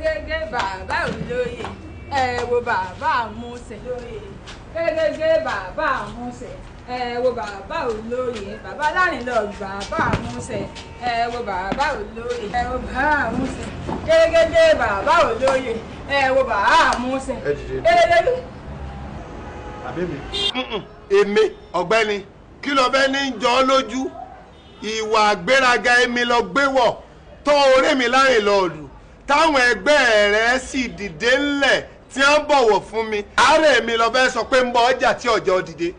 Gẹ́gẹ́gẹ́ bàbá olóyè, ẹ wo bàbá àmúṣẹ. Gẹ́gẹ́gẹ́ bàbá àmúṣẹ, ẹ wo bàbá olóyè. Bàbá lárìnlọ bàbá àmúṣẹ, ẹ wo bàbá olóyè. Ẹ wo bàbá àmúṣẹ. Gẹ́gẹ́gẹ́ bàbá olóyè, ẹ wo bàbá àmúṣẹ. Gẹ́gẹ́gẹ́. Àbí mi. Èmi ọ̀gbẹ́ni, kí ló fẹ́ ní jọ ọ́ lójú? Ìwà àgbéraga èmi lọ gbé wọ̀ tó orí mi láyìn lọ́ọ̀dù táwọn ẹgbẹ́ rẹ̀ sì dìde ńlẹ̀ tí wọ́n bọ̀wọ̀ fún mi. Àárẹ̀ mi lọ fẹ́ sọ pé ń bọ ọjà tí ọjọ́ dìde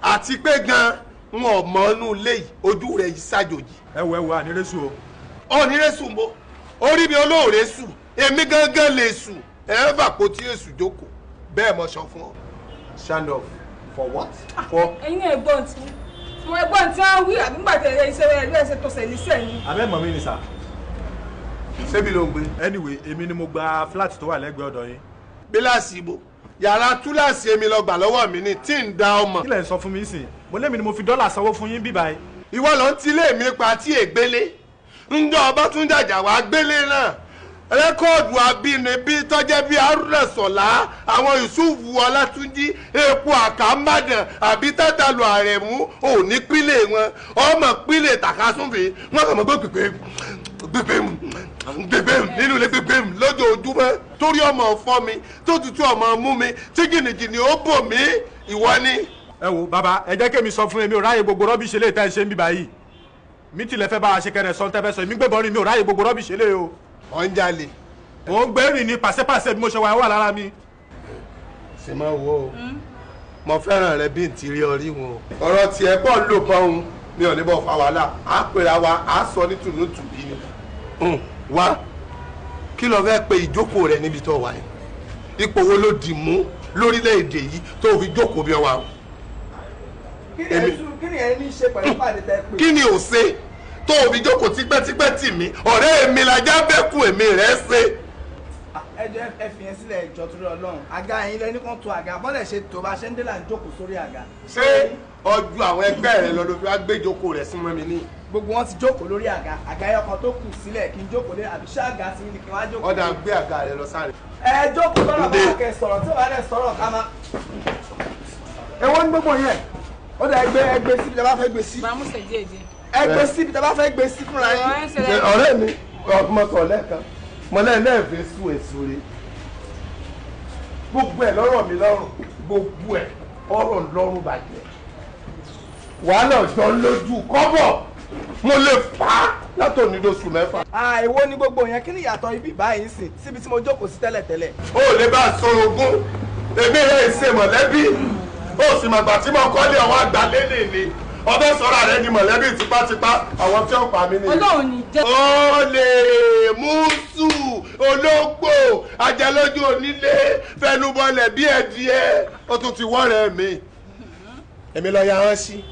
àti pé gan n ò mọ inú ilé yìí, ojú rẹ̀ yìí ṣàjòjì. Ẹ wo ànírésù o. Onírésù mo orí mi olóòrè sù, èmi gángan lè sù, ẹ fà kó tí èsù jókòó bẹ́ẹ̀ mo sọ fún ọ. Stand up for what? For. Ẹ̀yin náà ẹ̀gbọ́n tí mo ẹ̀gbọ́n tí wọ́n wí àbí nígbà tí ẹ ṣe ẹ ṣe tó ṣẹlẹ̀ sẹ́yìn. Abẹ́ mọ̀ mi ni sà. Ṣébi ló ń gbé. Anyway, èmi ni mo gba flat tó wà lẹ́gbẹ̀ẹ́ ọ̀dọ̀ yín. Bíláàsì ibo yàrá túláàsì èmi lọ gbà lọ́wọ́ mi ni tí ń da ọmọ. Kí lẹ̀ ń sọ fún mi sìn? Mo lémi ni mo fi dọ́là sanwó fún yín bíbá yìí. Ìwọ ló ń tilé mi pa tí ègbélé ńjọ́ ọba tún jàjà wá gbélé náà. Rẹ́kọ̀dù abínibí tọ́jẹ́ bíi Haruna Sọ̀lá, àwọn Yusufu Ọlátúnjí, epo àkàmbàdàn àbí tátàlù àrẹ̀mú òní pílẹ̀ wọn, ọmọ pílẹ̀ tàkásùnfè wọn kàn mọ́ gbé pèpè gbègbè gbègbè nínú ilé gbègbè lójoojúmọ́ torí ọmọ fọ́ mi tó tutù ọmọ mú mi tí jìnnìjìnnì ó bò mí ìwọ ni. Ẹ wo bàbá, ẹ jẹ́ kémi sọ fún mi, ò ráyè gbogbo rọ́bìṣì lè tẹ́ ẹ ṣe ń bíbá yìí. Mi tilẹ̀ fẹ́ bá a ṣe kẹrẹ sọ tẹ́ fẹ́ sọ, èmi gbébọn rìn mi ò ráyè gbogbo rọ́bìṣì lè o. Ọ̀ ń jalè. Mò ń gbé rìn ní pàṣẹpàṣẹ bí mo ṣe wà lára mi. Ṣé máa wo o, mo fẹ́ràn rẹ bí n ti rí ọ rí wọn o. Ọ̀rọ̀ tiẹ̀ pọ̀ ń lò bọ́ òun, mi ò ní bọ̀ fa wàhálà, à á pera wa, à á sọ ní tùnútùbí ni. Wá, kí ló fẹ́ pe ìjókòó rẹ níbi tó wà yìí? Ipò wo ló dì mú lórílẹ̀‐èdè yìí tó fi jókòó bí ọ wà? Kí ni ẹ ní í ṣe pẹ̀lú pàdé tẹ pé? Kí ni ò ṣe tó o fi jókòó tipẹ́tipẹ́ tì mí? Ọ̀rẹ́ mi lajá bẹ́kù èmi rẹ̀ ṣe. Ẹ jọ̀ọ́ ẹ fi yẹn sílẹ̀, ìjọ torí Ọlọ́run. Àga ẹ̀yin lẹni kan tó àga bọ́lẹ̀ ṣe tó bá ṣe ń dé là ń jókòó sórí àga. Ṣé ọjọ́ àwọn ẹgbẹ́ rẹ lọ ló fi wá gbé ìjókòó rẹ̀ sí mọ́ mi ní? Gbogbo wọn ti jókòó lórí àga, àga ẹyọ kan tó kù sílẹ̀ kí n jókòó lé, àbí ṣé àga sí ni kí n wá jókòó. Ọ̀dà gbé àga rẹ lọ sáré. Ẹ jókòó lọ́rọ̀ bá kẹ sọ̀rọ̀ tí ò bá dẹ̀ sọ̀rọ̀ ká má. Ẹ wọ́n ní gbogbo yẹn, ó dà ẹgbẹ́ ẹgbẹ́ síbi tí a bá fẹ́ gbé sí. Bàmúṣe díẹ̀ díẹ̀. Ẹgbẹ́ síbi tí a bá fẹ́ gbé sí fúnra yín. Ọ̀rẹ́ mi, ọmọ sọ lẹ́ẹ̀kan, mo lẹ́ẹ̀fẹ́ sùn èso rẹ̀. Gbogbo ẹ̀ lọ́rọ̀ mi lọ́rùn, gbogbo ẹ̀ ọ̀rọ̀ lọ́rùn bàjẹ́. Wàhálà ọ̀jọ́ lójú kọ́bọ̀, mo lè fà á látòní lóṣù mẹ́fà. Èwo ni gbogbo yẹn, kí ni ìyàtọ̀ ibi báyìí sìn síbi tí mo jókòó sí tẹ́lẹ̀tẹ́lẹ̀? Ó lè bá a sọ̀rọ̀ ogún, èmi rẹ̀ ṣe mọ̀lẹ́bí, ó sì màgbà tí mo kọ́lé ọwọ́ àgbà lélẹ̀ ni. Ọbẹ̀ sọ̀rọ̀ rẹ ni mọ̀lẹ́bí tipátipá, àwọn tí ó pa mí nìyẹn. Ọlọ́run ní jẹ́. Ó lè mú sù ológbò ajẹlójú onílé fẹnubọlẹ̀ bí ẹdìẹ, ó tún ti wọ́rẹ̀ mi. Èmi lọ ya hàn sí.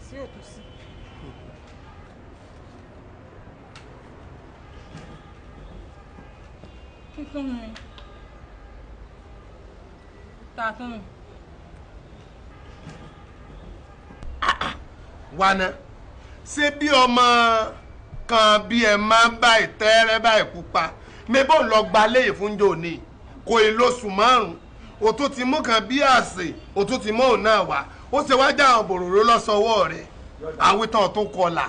Sí òtúnṣí. Kíkún mi. Ta tún mi. Wánà, ṣé bí ọmọ kan bí ẹ máa ń bá ìtẹ́rẹ́ báyìí pupa mébò ń lọ gba léyè fún jòní kò ì lóṣù márùn-ún, òtún ti mú kan bí àsè, òtún ti mú òun náà wá, ó ṣe wá já àwọn bòròró lọ́sọwọ́ rẹ̀ àwítàn tó kọlà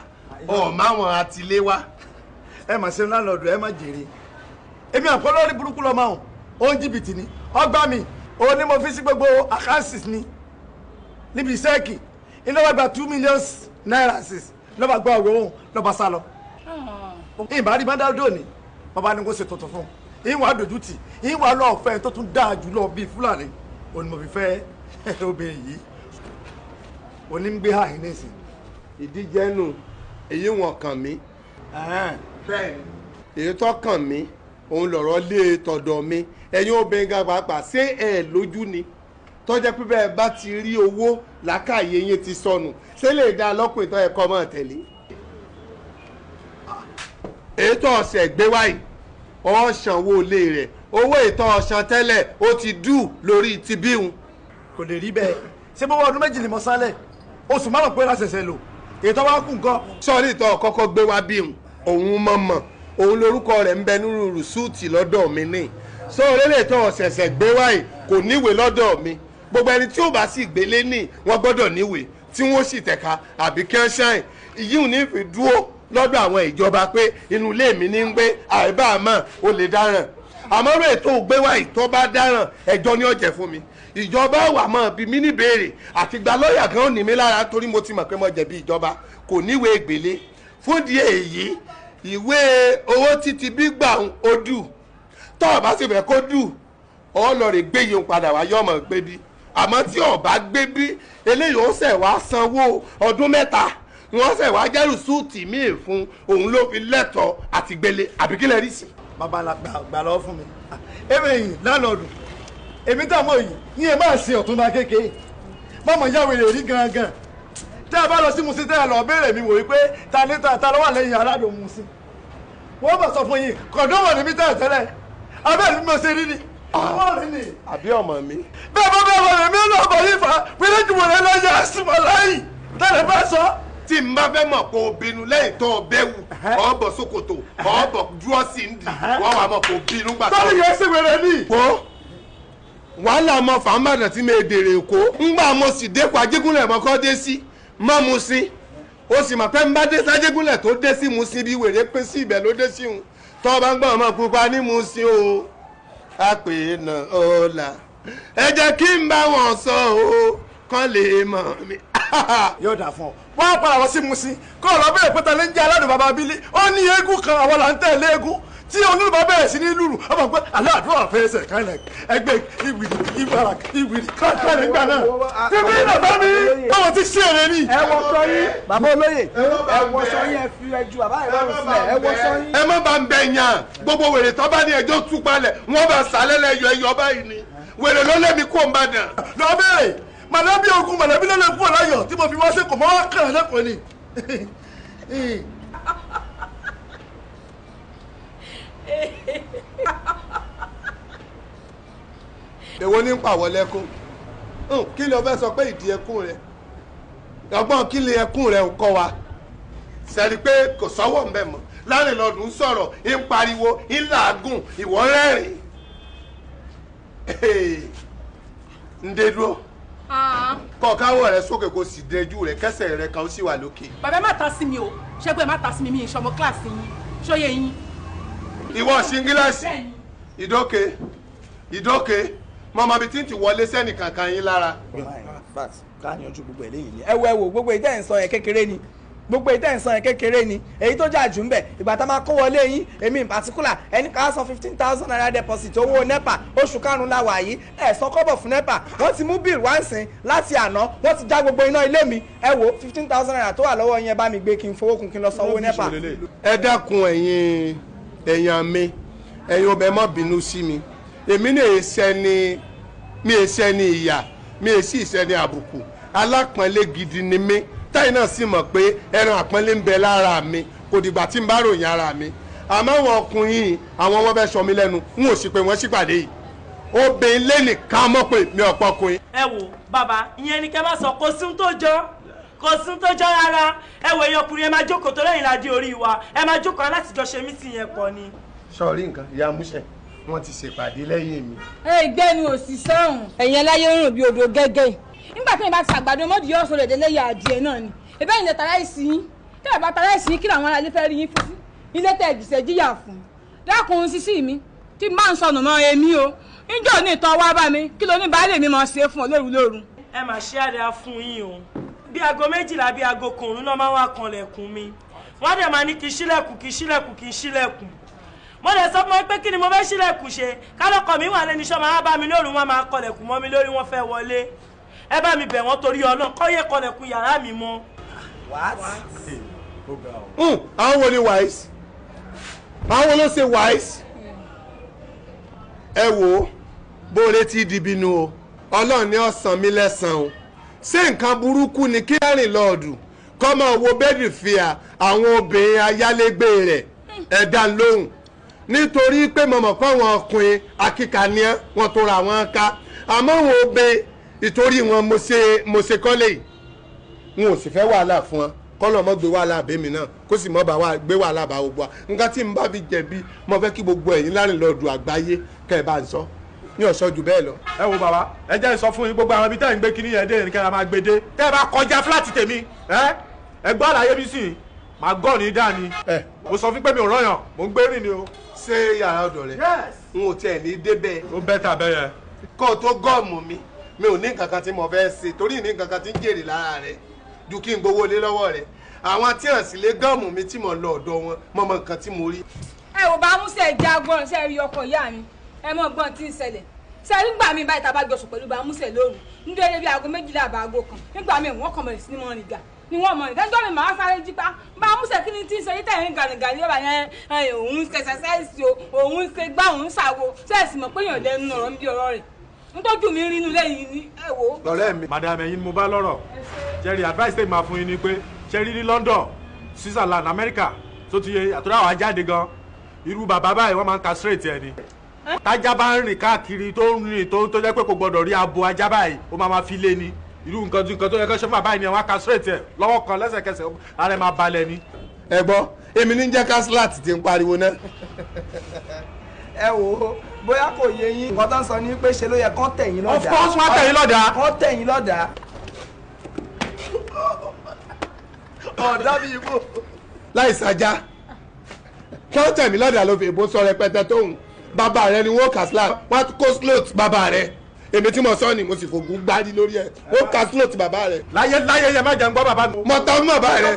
ọ̀ máwọn àtìlé wá. Ẹ mà ṣe láńlọ́ọ̀dù, ẹ má jèrè. Èmi àpò lórí burúkú lọ́mọ ọ̀hún, ó ń jìbìtì ni, ọgbà mi, òun ni mo fi sí gbogbo àkáǹsì mi níbi sẹ́ẹ̀kì, iná wá gba 2 million naira six lọ́ba gba òwe òun lọ́ba sá lọ. Ìbá rí bá dáadọ́ ni bàbá ni kò ṣe tuntun fún un, ìwà dójútì, ìwà lọ́ọ̀fẹ́ tó tún dáa jù lọ bíi Fúlàní, òun ni mo fi fẹ́ obìnrin yìí, òní ń gbé àhín nísìn. Ìdíje nù èyí wọn kàn mí. Bẹ́ẹ̀ni èyí tó kàn mí òun lọ̀rọ̀ lé tọ̀dọ̀ mi. Ẹ̀yin obìnrin gan pàápàá ṣé ẹ̀ lójú ni tọ́jẹ́ pé bẹ́ẹ̀ bá ti rí owó làákàyè yín ti sọnù, ṣé lè dá lọ́kùnrin tó yẹ kọ́ mọ́ tẹ̀lé. Ètò ọ̀sẹ̀ gbé wáyé ọ̀ṣanwó ilé rẹ̀, owó ètò ọ̀ṣan tẹ́lẹ̀ ó ti dù lórí ti bíhun. Kò lè rí bẹ́ẹ̀, ṣé bọ́wọ́ ọdún méjì ni mo sálẹ̀ Oṣù 5 pé láṣẹṣẹ lò ètò wa kù nǹkan. Sọ́ọ́rì tó kọ́kọ́ gbé wá bí òun mọ̀mọ́ òun lórúkọ rẹ̀ ń bẹ nínú rìsúùtì lọ́dọ̀ mi ní. Sọ́ọ́rì lè tọ́ ọ̀sẹ̀sẹ̀ gbé wáyé kò níwèé lọ́dọ̀ mi. Gbogbo ẹni tí ó bá sì gbélé ní wọ́n gbọ́dọ̀ níwèé tí wọ́n sì tẹ̀ka àbí kí wọ́n ṣáìn. Ìyíhùn ní fi dúró lọ́dọ̀ àwọn ìjọba pé inú ilé mi ní ń gbé àìbáàmọ́ ó lè dáràn. Àmọ́ rẹ̀ tó gbé wáyé tó bá dáràn ẹjọ́ ní ọ̀jẹ̀ fún mi. Ìjọba wà mọ́ bí mi níbèrè àti gba lọ́ọ̀yà kan ò ní mi lára torí mo ti mọ̀ pé mo jẹ̀bi ìjọba kò níwèé ìgbélé. Fún di èyí ìwé owó títí bí gbà ń odù tó o bá sì fẹ́ kó dù ọ lọ rè gbé yìí padà wá yọmọ gbé bí. Àmọ́ tí o bá gbé bí eléyìí ó ṣẹ̀ wá sanwó ọdún 3 wọ́n ṣẹ̀ wá jẹ́rù súùtì míì fún òun ló fi lẹ́tọ̀ọ́ àti gbélé àbí kílẹ̀ rí sí. Bàbá la gbà lọ́wọ́ fún mi èmi yìí lánàá èmi tá a mọ̀ yìí ní ẹ máa ṣe ọ̀túnba kékeré mọ̀mọ́ yàwó rẹ̀ rí gangan tẹ́ ẹ bá lọ sí Musin tẹ́ ẹ lọ béèrè mi wò wípé ta ní ta ló wà lẹ́yìn aládùn Musin wọ́n bá sọ fún yín kọ̀dọ́mọ̀ ní mi tẹ́lẹ̀ tẹ́lẹ̀ abẹ́rẹ́ mi mo ṣe rí ni àbí ọmọ mi. Bẹ́ẹ̀ bá bẹ́ẹ̀ wọlé mi lọ bọ̀ yìí fà pínlẹ̀ jùmọ̀ rẹ lọ́yà àsùnmọ̀ láyì tẹ́lẹ̀ bá sọ. Tí n bá fẹ́ mọ̀ kó o bínú lẹ́yìn tó o bẹ́ wù ọ̀bọ̀ ṣòkòtò ọ̀bọ̀ dúró sí ń dì wọ́n wà mọ̀ kó o bínú gbà. Tọ́lú yẹn ṣe wẹ̀rẹ̀ ní. Wàhálà ọmọ fàmàdàn tí mi dèrè Èkó ńgbà mo sì dẹ́kun Ajégúnlẹ̀ mọ́kọ́ dé sí mọ́ mu sí o sì mọ̀ pé ń bá dé sájégúnlẹ̀ tó dé sí mu sí bí wèrè pín sí ibẹ̀ ló dé sí òun tọ́ bá ń gbọ́ ọmọ pupa ní mu sí o a pè é nà ó là ẹ jẹ́ kí n bá wọn sọ o kán lè mọ̀ mi. Yóò dà fún ọ wọ́n á padà lọ sí Musin kó o lọ bẹ̀rẹ̀ pé ta ló ń jẹ́ aládùn bàbá abílí ó ní eégún kan àwọn là ń tẹ̀lé eégún tí olùbá bẹ̀rẹ̀ sí ní lùlù ọmọ pé aládùn àfẹsẹ̀ kálẹ̀ ẹgbẹ́ ìwìrì ìbára ìwìrì kálẹ̀ gbà náà tẹ̀mí bàbá mi báwọn ti ṣe èrè ni. Ẹ wọ sọ yín bàbá olóyè ẹ wọ sọ yín ẹ fi ẹjú bàbá ẹ lọ́rùn sílẹ̀ ẹ wọ sọ yín. Ẹ má bá ń bẹ yàn gbogbo wèrè tó bá ní ẹjọ́ tú palẹ̀ wọ́n bá sàlẹ̀ lẹ́yọ ẹyọ báyìí ni wèrè ló lé mi kó ń bá dàn. Lọ bẹ̀rẹ̀ mọ̀lẹ́bí ogun mọ̀lẹ́bí ló lè kú ọ̀láyọ̀ tí mo fi wá sí kò mọ́ kàn lẹ́kọ̀ọ́ ni. Èwo ní ń pàwọ́ lẹ́kún kí ló fẹ́ sọ pé ìdí ẹkún rẹ ọgbọ́n kí lè ẹkún rẹ ń kọ́ wa sẹ́ni pé kò sọ́wọ́ ń bẹ̀ mọ́ láàrin lọ́dún sọ̀rọ̀ ń pariwo ń làágùn ìwọ rẹ́rìn ń dé dúró kọ káwọ́ rẹ sókè kó sì dẹjú rẹ kẹsẹ̀ rẹ kan ó sì wà lókè. Bàbá má ta sí mi o ṣẹ́gun ẹ̀ má ta sí mi mi ìṣọmọ kíláàsì yín ṣóyè yín. Ìwọ ṣingíláàsì ìdókè ìdókè mọ̀mọ́ bíi tí ń ti wọlé sẹ́nì kankan yín lára. Ká yanjú gbogbo eléyìí ni ẹ wo gbogbo ìtẹ́ ń sọ yẹn kékeré ni gbogbo ìtẹ́ ń sọ yẹn kékeré ni èyí tó jà jù ń bẹ̀ ìgbà tá a máa kó wọlé yín èmi in particular ẹni ká san 15,000 naira deposit owó NEPA oṣù 5 la wà yìí ẹ san kọ́bọ̀ fún NEPA wọ́n ti mú bill wá ń sìn láti àná wọ́n ti já gbogbo iná ilé mi ẹ wo 15,000 naira tó wà lọ́wọ́ yín ẹ bá mi gbé kí n fowó kún kí n lọ sanwó NEPA. Ẹ dákun ẹ̀yin èèyàn mi ẹ̀yin ọbẹ̀ má bínú sí mi èmi ní èsẹ́ ni mi èsẹ́ ni ìyà mi èsì ìsẹ́ ni àbùkù alápọ̀nlé gidi ni mí táyì náà sì mọ̀ pé ẹran àpọ́nlé ń bẹ lára mi kò dìgbà tí ń bá ròyìn ara mi àmọ́ àwọn ọkùnrin àwọn wọn fẹ́ sọ mi lẹ́nu n ò sì pé wọ́n sípàdé yìí obìnrin lẹ́nìkan mọ̀ pé mi ọ̀pọ̀ ọkùnrin. Ẹ wo bàbá ìyẹn ni kẹ́ máa sọ kò sí tó jọ kò sí tó jọ rárá ẹ wo èèyàn ọkùnrin ẹ máa jókòó tó lẹ́yìn ládé orí wa ẹ máa jókòó láti jọ ṣe mítì yẹn pọ̀ ni. Sọ̀rí nǹkan ìyá múṣẹ wọ́n ti ṣèpàdé lẹ́yìn mi. Ẹ ìgbẹ́nu òsì sọ́hùn ẹ̀yìn ẹláyé ń rùn bí odò gẹ́gẹ́ nígbà tí ìbá ti àgbàdo mọ́dì yóò sọ̀rọ̀ èdè lẹ́yìn adìẹ náà ni ẹ̀bẹ́ ìlẹ̀ tara ẹ̀sìn yín tẹ́ ẹ̀ bá tara ẹ̀sìn yín kí làwọn aráalé fẹ́ rí yín fún sí ilé tẹ́ ẹ̀jìṣẹ́ jíyà fún dákun sísí mi tí n bá ń sọnù mọ́ èmi o níjọ́ ní ìtàn wá bá mi kí ló ní baálé mi máa ṣe fún ọ lóru lóru. Ẹ mà ṣe àdá fún yín o bí aago 12 bí aago 1 náà máa wá kanlẹ̀kùn mi wọ́n dẹ̀ máa ní kí ṣílẹ̀kùn kí ṣílẹ̀kùn kí ṣílẹ̀kùn mo lè sọ fún mi pé kí ni mo fẹ́ ṣílẹ̀kùn ṣe kálọ́kọ̀ mi wà lẹ́nu iṣẹ́ máa bá mi lóru wọn máa kọlẹ̀kùn mọ́ mi lórí wọn fẹ́ wọlé ẹ bá mi bẹ̀ wọ́n torí Ọlọ́run kọ́ yẹ kọlẹ̀kùn yàrá mi mọ́. Àwọn wo ni wise àwọn wo ló ṣe wise ẹ wo bóore ti dìbínú o Ọlọ́run ní ó san mí lẹ́san o ṣé nǹkan burúkú ni kí ẹ̀rìn lọ́ọ̀dù kọ́ máa wo bẹ́ẹ̀dì fìyà àwọn obìnrin ayálégbé rẹ̀ ẹ̀dá lóhùn nítorí pé mo mọ̀ pé àwọn ọkùnrin akíkanìyàn wọn tó ra wọn ká àmọ́ àwọn obìnrin ìtorí wọn mo ṣe kọ́lé yìí N ò sì fẹ́ wàhálà fún ọ kọ́lọ̀ mọ́ gbé wàhálà àbẹ́mi náà kó sì mọ́ bá wa gbé wàhálà bá gbogbo wa. Nǹkan tí n bá fi jẹ̀bi mo fẹ́ kí gbogbo ẹ̀yin láńlọ́ọ̀dù àgbáyé kẹ́ ẹ bá ń sọ ní ọ̀sọ́ ju bẹ́ẹ̀ lọ. Ẹ wo bàbá, ẹ jẹ́ sọ fún yín gbogbo àwọn ibi tẹ́ ń gbé kíní yẹn dé ní kẹ́ ẹ máa gbé dé. Tẹ́ ẹ bá kọjá fúláàtì tèmi, ẹ gbọ́ àlàyé mi sí i, màá gọ́ ní dání. Mo sọ fún pé mi ò rọyàn, mò ń gbé rìn ni o. Ṣé yàrá ọ̀dọ̀ rẹ? N ò tiẹ̀ ní débẹ̀. Ó bẹ́tà bẹ́ẹ̀ yẹn. Kó o tó gọ́ọ̀mù mi, mi ò ní nǹkan kan tí mo fẹ́ ṣe torí ní nǹkan kan tí ń jèrè lára rẹ ju kí n gbowó lé lọ́wọ́ rẹ. Àwọn tí hàn sí lé gọ́ọ̀mù mi tí mo lọ ọ̀dọ̀ wọn, mo mọ nǹkan tí mo rí. Ẹ ò bá Músẹ̀ jẹ́ agbọ́n ṣe rí ọkọ̀ ìyá mi, ẹ mọ̀ gbọ́n tí ń ṣẹlẹ̀. Ṣé nígbà míì báyìí tá a bá jọ sùn pẹ̀lú bá Músẹ̀ lóru, nítorí bí aago 12 àbá aago 1, nígbà míì wọ́n kàn bẹ̀rẹ̀ sí ní mọ́ rìn gà ni wọ́n mọ̀ nígbà mi màá sáré jí pa bá Músẹ̀ kí ni tí ń ṣe yí tẹ̀yìn gànìgànì yọ̀bà yẹn, òun ṣe ṣẹṣẹ́sì o, òun ṣe gbá òun ṣàwo, ṣẹ́ẹ̀sì mọ̀ pé èèyàn lẹ́nu ọ̀rọ̀ ń bí ọ̀rọ̀ rẹ̀ nítọ́jú mi rí inú lẹ́yìn ni ẹ wò. Lọ́rẹ́ mi. Madam, ẹ̀yin ni mo bá lọ́rọ̀. Jerry, advice tèmi máa fún yín ni pé ṣe rí ní London, Switzerland, America tó ti yẹ àtúrà àwọn ajáde gan, irú bàbá báyìí wọ́n máa ń castrate ẹ ni. Tájá bá ń rìn káàkiri tó ń rìn tó jẹ́ pé kò gbọ́dọ̀ rí abo ajá báyìí, ó máa máa fi lé ni. Irú nǹkan tó yẹ kó ṣe fún bàbá yìí ni wọ́n á castrate ẹ lọ́wọ́ kan lẹ́sẹ̀kẹsẹ̀, ara ẹ máa balẹ̀ ni. Ẹ gbọ́, èmi ní jẹ́ Kaslat ti ń pariwo náà. Ẹ wò ó, bóyá kò yé yín, nǹkan tó ń sọ ni pé ṣe ló yẹ kán tẹ̀ yín lọ́dà. Of course, wọ́n á tẹ̀ yín lọ́dà. Kán tẹ̀ yín lọ́dà. Ọ̀dà bíi ibò. Láì sájà, kán tẹ̀ mí lọ́dà ló fi ìbò sọ rẹpẹtẹ tóun. Bàbá rẹ ni wọ́n Kaslat, wọ́n á kó slot bàbá rẹ. Èmi tí mo sọ ni mo sì fògùn gbárí lórí ẹ. Ó Kaslat bàbá rẹ. Láyé láyé yẹn má jẹun gbọ́ bàbá mi. Mo tọ́ fún bàbá rẹ.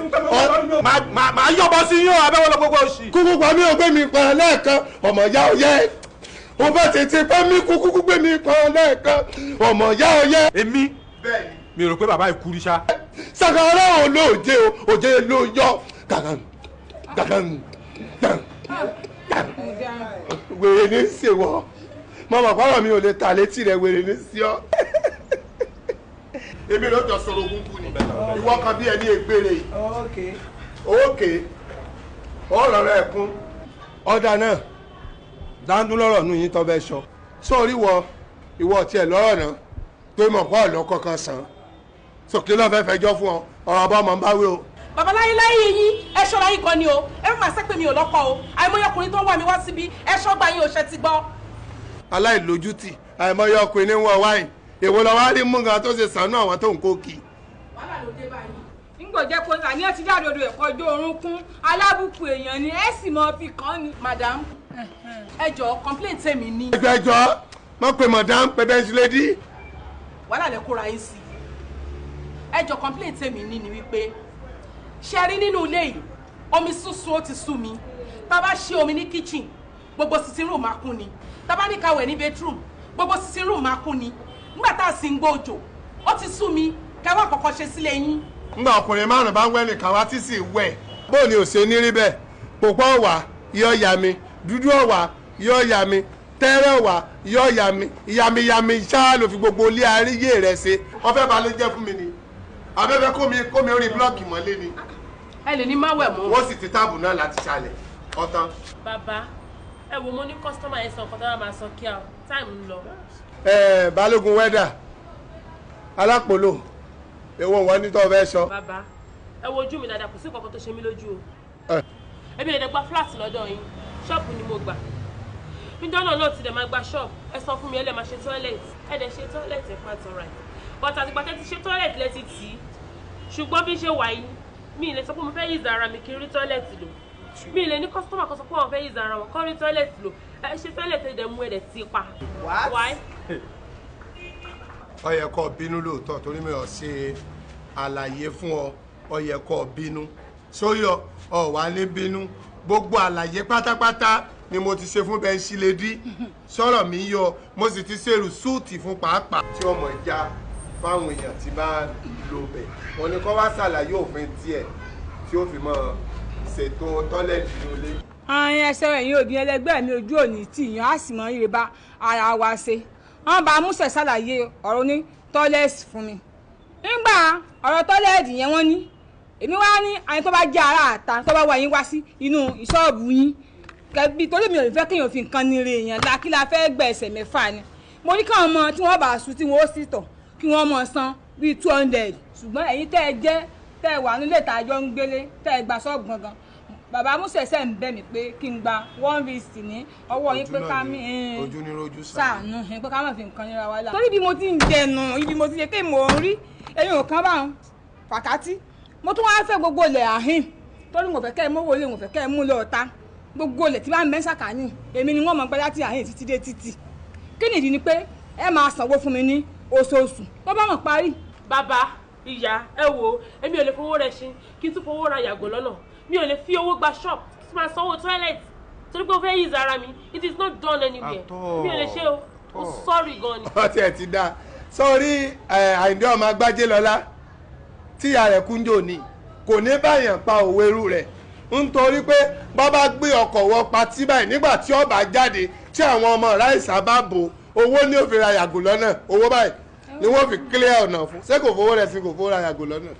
Màá yọ̀bọ sí yín o, abẹ́wọ́ lọ gbogbo òṣì. Kúkú pa mí ò gbé mi pa lẹ́ẹ̀kan, ọmọ ìyá ò yẹ. Ó bá tètè pẹ́ mí kúkú gbé mi pa lẹ́ẹ̀kan, ọmọ ìyá ò yẹ. Èmi mi rò pé bàbá ìkú rí ṣá. Sàkàrà ò lóòjé o, òjé ló yọ. Gàgàn gàgàn gàgàn. Wèrè ní í ṣe wọ́. Mo mọ̀ pọ́nrọ̀ mi ò lè ta létí rẹ̀, wèrè ní sí ọ́. Èmi ló jọ sọ̀rọ̀ ogun kú ni. Ìwọ kan bí ẹni ègbére yìí. Ókè. Ọ̀rọ̀ rẹ̀ kún. Ọ̀dà náà, dáńdún lọ́rọ̀ nù yín tó fẹ́ sọ. Sórí wọ, ìwọ tiẹ̀ lọ́rọ̀ náà tó mọ̀ pọ́ ọ̀lọ́ kankan sàn. Sòkè lọ́ fẹ́ fẹjọ́ fún ọ, ọ̀rọ̀ bá ọmọ ń bá wí o. Bàbá láyé láyé yín, ẹ ṣọ́ra yín gan ni o, ẹ má máa ṣépè mi ò lọ́kọ o, àìmọye ọkùnrin tó ń wá mi wá síbí, ẹ ṣọ́gbà yín ò ṣe ti gbọ́. Aláìlójútì, àìmọye ọkùnrin ní wọ́n wáyìn, èwo lọ wá rí mú gan tó ṣe sànú àwọn tó ń kó kì. Wàhálà ló dé báyìí. Ngbò jẹ́ kó àní ẹ ti dádodo ẹ̀kọ́ ọjọ́ orúnkún, alábùkù èèyàn ni ẹ sì mọ fi kàn ni. Madam, ẹ jọ̀ọ́ complaint tèmi ni. Ẹjọ́ ẹjọ́, mọ̀ pé madam pé bẹ́ẹ̀ ṣe lè dí. Wàhálà lẹ kóra yín sí. Ẹ jọ̀ọ́ complaint tèmi ní ni wípé ṣe rí nínú ilé yìí, omi súnsun ó ti sú mi. Tá bá ṣe omi ní kitchen, gbogbo sitting room máa kún ni. Tá bá ní ká wẹ̀ ní bedroom, gbogbo sitting room máa kún ni. Nígbà tá a sì ń gbọ́ òjò, ó ti sú mi, kẹ́ wá kọ́kọ́ ṣe sílé yín. Ngbà ọkùnrin márùn-ún bá ń wẹ́ nìkan wá tí sì wẹ̀. Bó ni ò ṣe ní rí bẹ́ẹ̀? Pòpọ̀ ọ̀wà yọ ya mi, dúdú ọ̀wà yọ ya mi, tẹ́rẹ̀ ọ̀wà yọ ya mi, yamiyami ṣáá ló fi gbogbo ilé aríyé rẹ̀ ṣe. Wọ́n fẹ́ balẹ̀ jẹ́ fún mi ni. Abẹ́fẹ́ kó mi orí búlọ́ọ̀kì mọ́lé ni. Ẹ lè ní má wẹ̀ mọ́. Wọ́n sì ti táàbù náà láti ṣàlẹ̀. Ọ̀tán. Bàbá, ẹ wo mo ní kọ́sítọ́mà yẹn sọ nǹkan tó bá máa sọ kíá o, táìmù ń lọ. Ẹ Balógun wẹ́dà, alápòlò, èwo wọn ní tó fẹ́ sọ. Bàbá, ẹ wo ojú mi dáadáa, kò sí nǹkan tó ṣe mí lójú o. Èmi lè dẹ̀ gba fúláàtì lọ́dọ̀ yín, ṣọ́ọ̀bù ni mo gbà. Níjọ́ náà ti dẹ̀ máa gba ṣọ́ọ̀bù, ẹ sọ fún mi ẹ lè máa ṣe tọ́ílẹ̀tì, ẹ dẹ̀ ṣe tọ́ílẹ̀tì ẹ̀ pàtó right. But àtìgbà tẹ́ ti ṣe tọ́ílẹ̀tì lẹ ti tì í. Ṣùgbọ́n bí ṣe wà yìí, mi lè sọ pé mo fẹ́ yíza ara mi kí n rí tọ́ílẹ̀tì lò. Mi lè ní kọ́sítọ́mà kan sọ pé wọ́n fẹ́ yíza ara wọn kọ́ rí tọ́ílẹ̀tì lò. Ẹ ṣe tọ́ílẹ̀tì ẹ̀ dẹ̀ mú ẹ̀ dẹ̀ ti pa. What? Ó yẹ kó bínú lóòótọ́ torí mi ò ṣe àlàyé fún ọ, ó yẹ kó bínú. Sóyọ, ọ wà ní bínú. Gbogbo àlàyé pátápátá ni mo ti ṣe fún Bẹ́ńsílédì. Sọ̀rọ̀ mi yọ, mo sì ti ṣe rìsúùtì fún pàápàá. Tí ọmọ ìjà fáwọn èèyàn ti bá lò bẹ̀. Wọ́n ní kó wá ṣàlàyé òfin tiẹ̀ tí ó fi mọ́ ṣètò tọ́lẹ̀tì lólé. Àyìn ẹsẹ̀ ẹ̀yìn òbí ẹlẹgbẹ́ mi ojú òní tì yàn á sì mọ ire bá ara wa ṣe. Wọ́n bá Músẹ̀ ṣàlàyé ọ̀rọ̀ ní tọ́lẹ̀tì fún mi. Nígbà ọ̀rọ̀ tọ́lẹ̀tì yẹn wọ́n ní, èmi wá ní àyìn tó bá jẹ́ ará àta tó bá wá yín wá sí inú ìṣọ́ọ̀bù yín. Kẹ̀bí torí mi ò fẹ́ kéèyàn fi nǹkan nire èèyàn la kí la fẹ́ gbẹ̀ ẹsẹ̀ mẹ́fà ni. Mo ní káwọn ọmọ tí wọ́n bá sùn tí wọ́n ó sì tọ̀ kí wọ́n mọ̀ san bíi 200 ṣùgbọ́n ẹ̀yin tẹ́ ẹ jẹ́ tẹ́ ẹ wà nílé ìtajọ́ ń gbélé tẹ́ ẹ gba ṣọ́ọ̀bù gangan bàbá Músẹ̀ ń bẹ̀ mí pé kí n gba 150 ní ọwọ́ yín pé ká mi ojú ní rojú ṣàánú pé ká má fi nǹkan nira wa lá. Torí bí mo ti ń jẹnu ibi mo ti yẹ kí mò ń rí ẹ̀yin ò kán bá ń fàkátì mo tún wáá fẹ́ gbogbo ilẹ̀ àhín torí mo fẹ́ kẹ́ ẹ mówó lé mo fẹ́ kẹ́ ẹ mú lọ ta gbogbo ilẹ̀ tí bá ń mẹ́sà kàní èmi ni wọ́n mọ̀ pé láti àhín títí dé títì kí nìdí ni pé ẹ máa sanwó fún mi ní oṣooṣù tó bá mọ̀ parí. Bàbá ìyá ẹ wo èmi ò lè fowó rẹ ṣin kí n tún fowó ra yàgò lọ́nà mi ò lè fi owó gba shop kí n máa sanwó toilet torí pé ó fẹ́ yí ara mi. It is not done anywhere. Mi ò lè ṣe o, ó sorry gan ni. Ọtí ẹ ti dáa sórí Àyìndé ọmọ Agbájé lọ́lá tíya rẹ̀ kúnjò ní kò ní báyàn pa òwe irú rẹ̀ nítorí pé bàbá gbé ọkọ̀ wọ patí báyìí nígbà tí ó bá jáde tí àwọn ọmọ ráìsà bá bò owó ní ó fi ra yàgò lọ́nà owó báyìí ni wọ́n fi clear ọ̀nà fún ṣé kò fowó rẹ̀ sí kò fowó ra yàgò lọ́nà.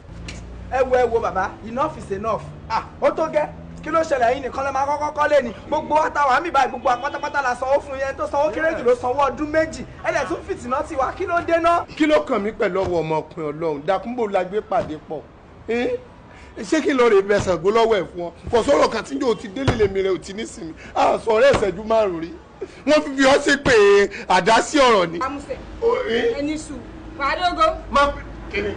Ẹ wo bàbá, enough is enough. Ah, ó tó gẹ́, kí ló ṣẹlẹ̀ yín nìkan ló máa kọ́kọ́ kọ́lé ni gbogbo àtàwọn àmì báyìí gbogbo àpátápátá la sanwó fún yẹn tó sanwó kéré jù ló sanwó ọdún 2 ẹ̀dẹ̀ tún fìtìná tiwa kí ló dé náà. Kí ló kàn mí pẹ̀lú ọwọ́ ọmọkùnrin Ọlọ́run dákúnbò la gbé pàdé pọ̀ ṣé kí lọ rè bẹ Ṣàngó lọ́wọ́ ẹ̀ fún ọ kò sọ̀rọ̀ kan tí yóò ti délé lèmi rẹ̀ ò ti nísìnyí àṣọ ọ̀rẹ́ ìṣẹ́jú 5 rí wọ́n fi ọ́ sí pé àdásí ọ̀rọ̀ ni. Amúsẹ̀ ẹni sùn fàdógó. Má kíni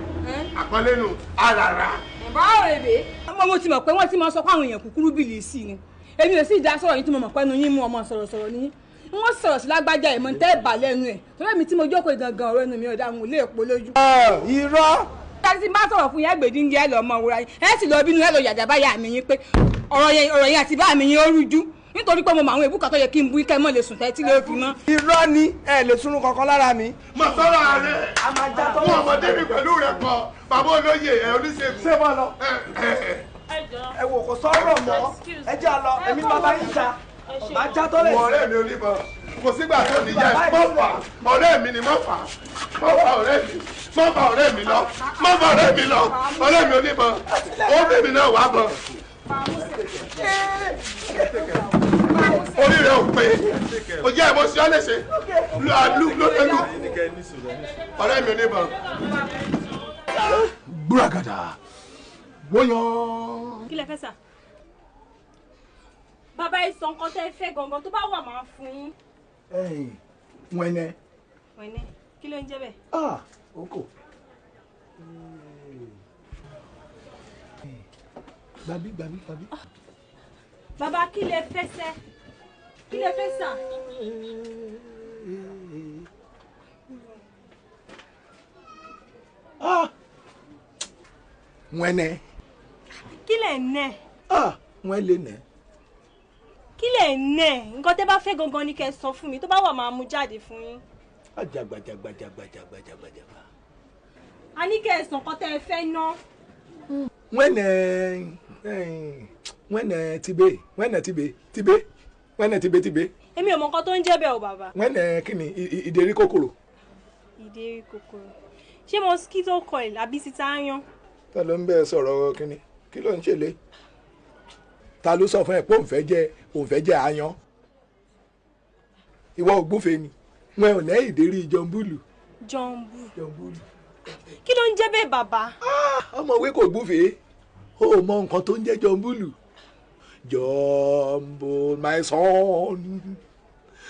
àpọ́nlé nù àràrà. Báwo rèé ọmọ mo ti mọ̀ pé wọ́n ti máa sọ pé àwọn èèyàn kúkúrú bìlì sí ni èmi ò sì dá sọ̀rọ̀ yín tí mo mọ̀ pé ẹnu yín mú ọmọ sọ̀rọ̀sọ̀rọ̀ ní wọ́n sọ̀rọ̀ sí lágbájá ìmọ̀ tẹ́ ẹ̀ bà lẹ́nu ẹ̀ torí èmi tí mo jókòó gangan ọ̀rọ̀ ẹnu mi ò dá àwọn olè èpo lójú. Irọ́. Tí bá sọ̀rọ̀ fún yẹn gbèdí ń jẹ́ lọ ọmọ wúra yín ẹ sì lọ bínú ẹ lọ yàjà báyà mi yín pé ọ̀rọ̀ yẹn àti bá mi yín ó rújú nítorí pé mo mọ àwọn èbúkà tó yẹ kí n bú kẹ́ mọ́ lè sùn tẹ́tí ló fi mọ́. Irọ́ ni ẹ lè túnú kankan lára mi. Mo sọ̀rọ̀ rẹ̀ wọn ọmọdé mi pẹ̀lú rẹ̀ kọ bàbá olóyè ẹ oníṣègùn. Ṣé bá lọ. Ẹ wò kò sọ̀rọ̀ mọ́ ẹ jẹ́ àlọ́ èmi bàbá yín ta bá já tọ́lẹ̀. Wọ ọ̀rẹ́ mi oníbọn kò sígbà tó níjà ẹ mọ́ fà ọ̀rẹ́ mi ni mọ́ fà mọ́ fà ọ̀rẹ́ mi mọ́ fà ọ̀rẹ́ mi lọ mọ́ fà ọ̀rẹ́ mi lọ ọ̀rẹ́ mi oníbọn ó bèbí náà wà bọ̀. Orí rẹ̀ ò pé o jẹ́ ìbọn sí ọ léṣe lù lù ọ̀rẹ́ mi oníbọn. Gbúràgàdà wọ́yọ̀. Kí lẹ fẹ́ sà? Bàbá ẹ sọ nǹkan tẹ́ ẹ fẹ́ gangan tó bá wà máa fún yín. Ẹ̀yin wẹ̀nẹ̀. Wẹ̀nẹ̀ kí ló ń jẹ́ bẹ́ẹ̀? Ah, oko. Gbàbí gbàbí gbàbí. Bàbá kí lẹ fẹ́ sẹ́? Kí lẹ fẹ́ sà? Ah! Wẹ́nẹ́. Kí lẹ̀ ń nẹ̀? Ah! Wọ́n lè nẹ̀. Kí lẹ̀ ń nẹ̀? Nǹkan tẹ́ bá fẹ́ gangan ni kẹ́ sọ fún mi tó bá wà máa mú jáde fún yín. Àjàgbàjàgbàjàgbàjàgbàjàgbà. A ní kẹ́ ẹ sọ nǹkan tẹ́ ẹ fẹ́ ná. Wẹ́nẹ́ wẹ́nẹ́ tibé wẹ́nẹ́ tibé tibé wẹ́nẹ́ tibé tibé. Èmi ò mọ nǹkan tó ń jẹ́ bẹ́ẹ̀ o bàbá. Wẹ́nẹ́ kí ni ìdérí kòkòrò. Ìdérí kòkòrò. Ṣé mosquito coil àbí títa áyán? Ta ló ń bẹ sọ̀rọ̀ kínní kí ló ń ṣe lé ta ló sọ fún ẹ pé òun fẹ́ jẹ áyán ìwọ ògbúfe ni wọn ò lẹ́yìn ìdérí jọ̀ǹbùlù. Jọ̀ǹbù kí ló ń jẹ́ bẹ́ẹ̀ bàbá. Ọmọwé kò gbúfe ó mọ nǹkan tó ń jẹ́ jọ̀ǹbùlù. Jọ̀ǹbù my son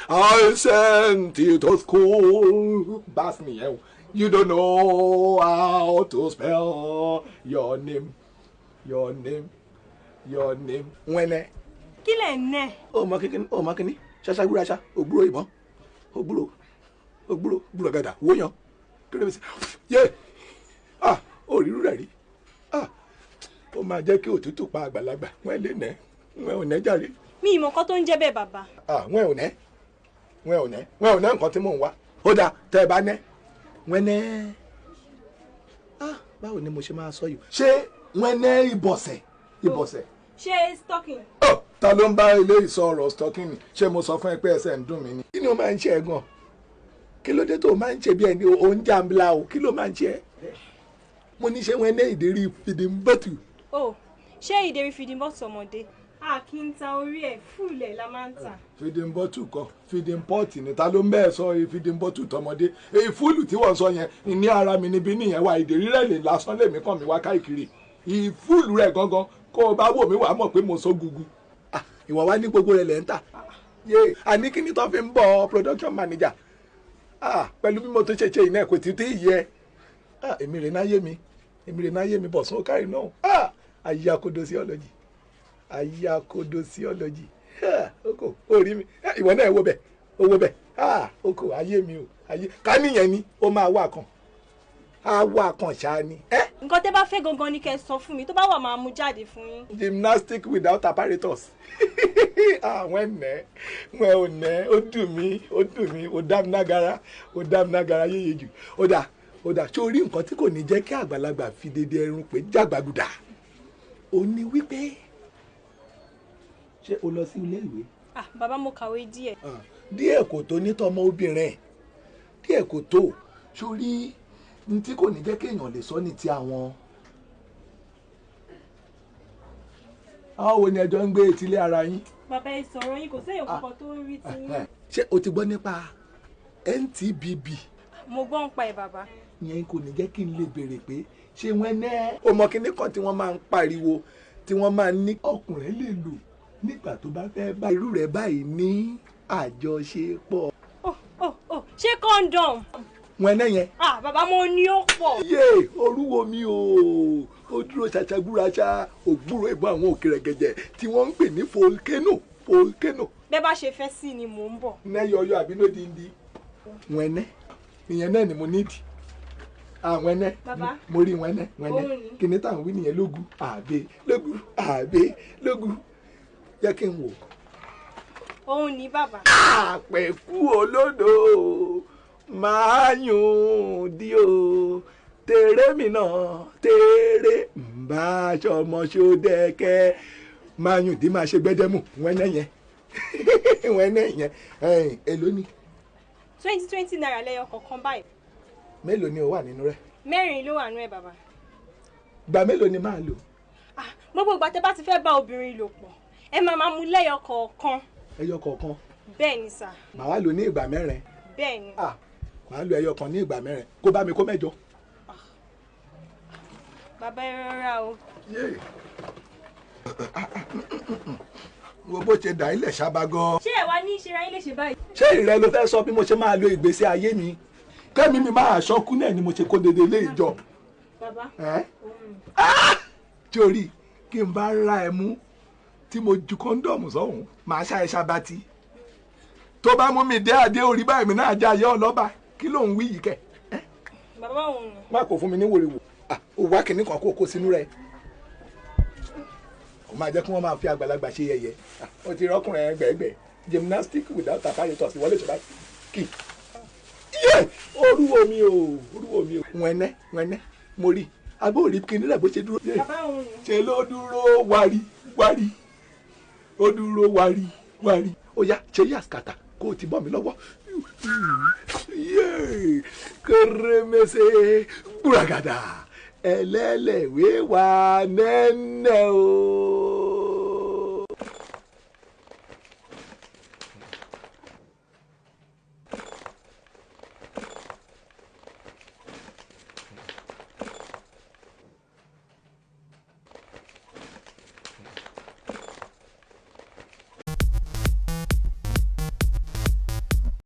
I sent you to school bá mi yẹn o. You don't know how to spell your name, your name, your name. Wẹ́nẹ́. Kí lẹ̀ ń nẹ̀? Ó mọ kíni, ó mọ kíni, ṣaṣa gbúraṣa, ògbúrò ìbọn, ògbúrò, ògbúrò, gbúrọ̀gàdà, wóyan, kérébìsì, yé, ah, ó rí rúra rí, ah, ó máa jẹ́ kí òtútù pa àgbàlagbà, wọ́n lè nẹ́, wọ́n ò nẹ́ jàre. Mi ì mọ̀ nǹkan tó ń jẹ́ bẹ́ẹ̀ bàbá. Ah, wọ́n ò nẹ́, wọ́n ò nẹ́, wọ́n ò nẹ́ nǹkan tí mò ń wá. Ó dáa, tẹ́ ẹ bá nẹ́. Wẹ́nẹ́ ah báwo ni mo ṣe máa sọ yìí ṣé wẹ́nẹ́ ìbọ̀sẹ̀ ìbọ̀sẹ̀. Ṣé stocking. Ọ ta ló ń bá ilé ìsọ ọ̀rọ̀ stocking ni ṣé mo sọ fún ẹ pé ẹsẹ̀ ń dùn mí ni. Kí ni o máa ń ṣe ẹ gan kí ló dé tó o máa ń ṣe bí ẹni o ń jàǹbla o kí ló máa ń ṣe ẹ. Mo ní ṣé wẹ́nẹ́ ìdérí fìdímbọ́tù. O ṣé ìdérí fìdímbọ́tù ọmọdé. A kì í ta orí ẹ̀, fúlẹ̀ la máa ń tà. Feeding bottle kọ́, feeding pot ni. Ta ló ń bẹ́ẹ̀ sọ feeding bottle tọmọdé? Èyí fúlù tí wọ́n sọ yẹn ní ara mi níbí nìyẹn wà, ìdè rírẹ̀ lè lásán lèmi kàn mí wá káàkiri. Ìfúlù rẹ̀ gangan kó o bá wò mí wàá mọ̀ pé mo sọ gugu. Ìwọ wá ní gbogbo rẹ̀ lẹ́ ń tà. Yé àní kí ni tó fi ń bọ̀ production manager? Pẹ̀lú bí mo tó ṣe ṣe iná kò tí tí yẹ. Èmi rè náyé mi, èmi rè náyé mi bọ̀ sún kárì náà. Ayakodosiology, ayakodosiology. Oko orí mi, ìwọ náà wo bẹ̀, owó bẹ̀. Oko ayé mi o, ayé ká níyẹn ni ó máa wà kan, á wà kan ṣáá ni. Nǹkan tẹ́ bá fẹ́ gangan ni kẹ́ ẹ sọ fún mi, tó bá wà máa mú jáde fún yín. Gymnastic without apparatus. Àwọn ẹ̀nẹ́ wọn ò nẹ́, ó dùn mí, ó dùn mí, ó dá mi nágara, ó dá mi nágara yéye jù. Ó dà, ó dà, ṣé o rí nǹkan tí kò ní jẹ́ kí àgbàlagbà fi dédé ẹrun pé jàgbàgùdà? Ó ní wípé ṣé o lọ sí ilé ìwé? Bàbá mo kàwé díẹ̀. Díẹ̀ kò tó ní tọmọ obìnrin, díẹ̀ kò tó. Sórí ní tí kò ní jẹ́ kéèyàn lè sọ ní ti àwọn. Àwọn wo ni ẹjọ́ ń gbé etílé ara yín? Bàbá ẹ sọ̀rọ̀ yín, kò séèyàn kankan tó ń rí ti yín. Ṣé o ti gbọ́ nípa NTBB? Mo gbọ́ ń pa ẹ̀ bàbá. Ìyẹn kò ní jẹ́ kí n lè béèrè pé ṣé wọ́n ní. O mọ kinní kan tí wọ́n máa ń pariwo tí wọ́n máa ń ní ọkùnrin lè lò nígbà tó bá fẹ́ bá irú rẹ̀ báyìí ní àjọṣepọ̀. Ṣé condom? Wọ́n ẹ̀ yẹn. Bàbá mo ní ó pọ̀. Yé orúwo mi o, ó dúró ṣaṣagbúraṣa ògbúrò ìbọn àwọn òkèrè gẹ̀jẹ̀ tí wọ́n ń pè ní volcano, volcano. Bẹ́ẹ̀ bá ṣe fẹ́ sí ni mò ń bọ̀. Nẹ́yọ̀yọ̀ àbí lódìndí. Wọ́n ẹ̀ ìyẹn náà ni mo nídìí. Àwọn ẹnẹ mo rí wọn ẹnẹ wọn ẹnẹ kìnìún táwọn wí nìyẹn lógun àbẹ lógun àbẹ lógun jẹ́ kí n wò. Òun ni bàbá. Àpẹ̀kú olódò máa yùn dí o, tèrè mi náà tèrè ń bá aṣọ ọmọ ṣódẹ́kẹ́ máa yùn dí máa ṣe gbẹ́dẹ́mù wọn ẹnẹ yẹn wọn ẹnẹ yẹn. Èló ni? 20 naira lẹ́yọ kọ̀ọ̀kan báyìí. Mélòó ni ó wà nínú rẹ̀? 4 ló wà nínú ẹ̀ bàbá. Gbà mélòó ni máa lò? Gbogbo ìgbà tẹ́ bá ti fẹ́ bá obìnrin lò pọ̀, ẹ máa máa mú lẹ́yọ kọ̀ọ̀kan. Ẹyọ kọ̀ọ̀kan? Bẹ́ẹ̀ ni sà. Màá wá lò ní ìgbà 4. Bẹ́ẹ̀ ni. Màá lo ẹyọ kan ní ìgbà 4, kó bá mi kó 8. Bàbá ẹ rọra o. Wo bó ṣe dà ilẹ̀ ṣábà gan. Ṣé ẹ wá ní ìṣera yín lè ṣe báyìí? Ṣé ìrẹ ló fẹ́ sọ bí mo ṣe máa lo ìgbésí ayé mi? Kẹ́mi mi máa ṣọ́kú náà ni mo ṣe kó dédé ilé ìjọ. Bàbá. Torí kí n bá ra ẹ mú tí mo ju kọ́ńdọ̀mù sọ́hùn, màá ṣá ẹ ṣabati. Tó bá mú mi dé adé orí báyìí mi náà já ayé ọlọ́ba, kí ló ń wí yìí kẹ̀? Bàbá òun ni. Má kò fún mi ní wòrìwò. Ó wá kìnní kan kó sínú rẹ̀. Ó máa jẹ́ kí wọ́n máa fi àgbàlagbà ṣe yẹ̀yẹ́. Ó ti rọ́kùnrin ẹgbẹ̀ẹ́gbẹ̀. Gymnastic without apparatus ìwọlé ṣe báyìí. Kì yé orúwo mi o, orúwo mi o. Wẹ́nẹ́ wẹ́nẹ́ mo rí abó rí kinní rẹ̀ bó ṣe dúró. Ṣe ló dúró wárí wárí, ó dúró wárí wárí. Ó yá ṣe yí àsìkàtà kó o ti bọ́ mi lọ́wọ́. Yé kéré-mẹsẹ gbúragàdà ẹlẹ́lẹ̀wé wa nẹ́nẹ́ o.